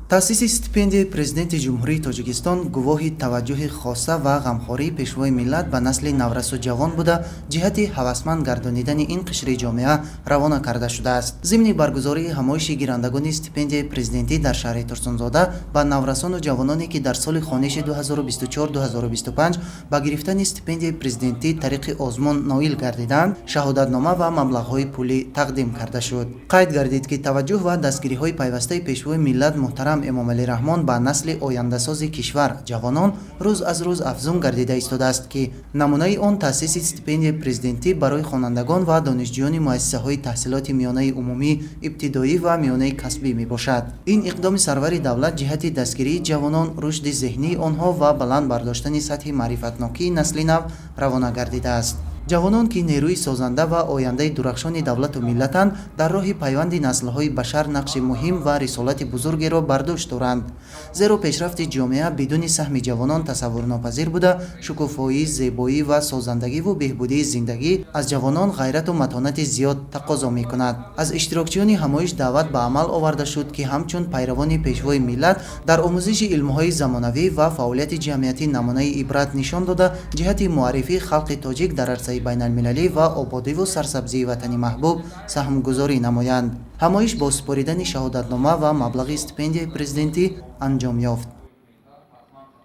Таъсиси стипендияи Президенти Ҷумҳурии Тоҷикистон гувоҳи таваҷҷӯҳи хоса ва ғамхории Пешвои миллат ба насли наврасу ҷавон буда, ҷиҳати ҳавасманд гардонидани ин қишри ҷомеа равона карда шудааст. Зимни баргузории ҳамоиши гирандагони стипендияи президентӣ дар шаҳри Турсунзода ба наврасону ҷавононе, ки дар соли хониши 2024-2025 ба гирифтани стипендияи президентӣ тариқи озмун ноил гардиданд, шаҳодатнома ва маблағҳои пулӣ тақдим карда шуд. Қайд гардид, ки таваҷҷӯҳ ва дастгириҳои пайвастаи Пешвои миллат муҳтарам Эмомалӣ Раҳмон ба насли ояндасози кишвар, ҷавонон, рӯз аз рӯз афзун гардида истодааст, ки намунаи он таъсиси стипендияи президентӣ барои хонандагон ва донишҷӯёни муассисаҳои таҳсилоти миёнаи умумӣ, ибтидоӣ ва миёнаи касбӣ мебошад. Ин иқдоми сарвари давлат ҷиҳати дастгирии ҷавонон, рушди зеҳнии онҳо ва баланд бардоштани сатҳи маърифатнокии насли нав равона гардидааст. Ҷавонон, ки нерӯи созанда ва ояндаи дурахшони давлату миллатанд, дар роҳи пайванди наслҳои башар нақши муҳим ва рисолати бузургеро бар дӯш доранд, зеро пешрафти ҷомеа бидуни саҳми ҷавонон тасаввурнопазир буда, шукуфоӣ, зебоӣ ва созандагиву беҳбудии зиндагӣ аз ҷавонон ғайрату матонати зиёд тақозо мекунад. Аз иштирокчиёни ҳамоиш даъват ба амал оварда шуд, ки ҳамчун пайравони Пешвои миллат дар омӯзиши илмҳои замонавӣ ва фаъолияти ҷамъиятӣ намунаи ибрат нишон дода, ҷиҳати муаррифии халқи тоҷик дар арсаи байналмилалӣ ва ободиву сарсабзии ватани маҳбуб саҳмгузорӣ намоянд. Ҳамоиш бо супоридани шаҳодатнома ва маблағи стипендияи президентӣ анҷом ёфт.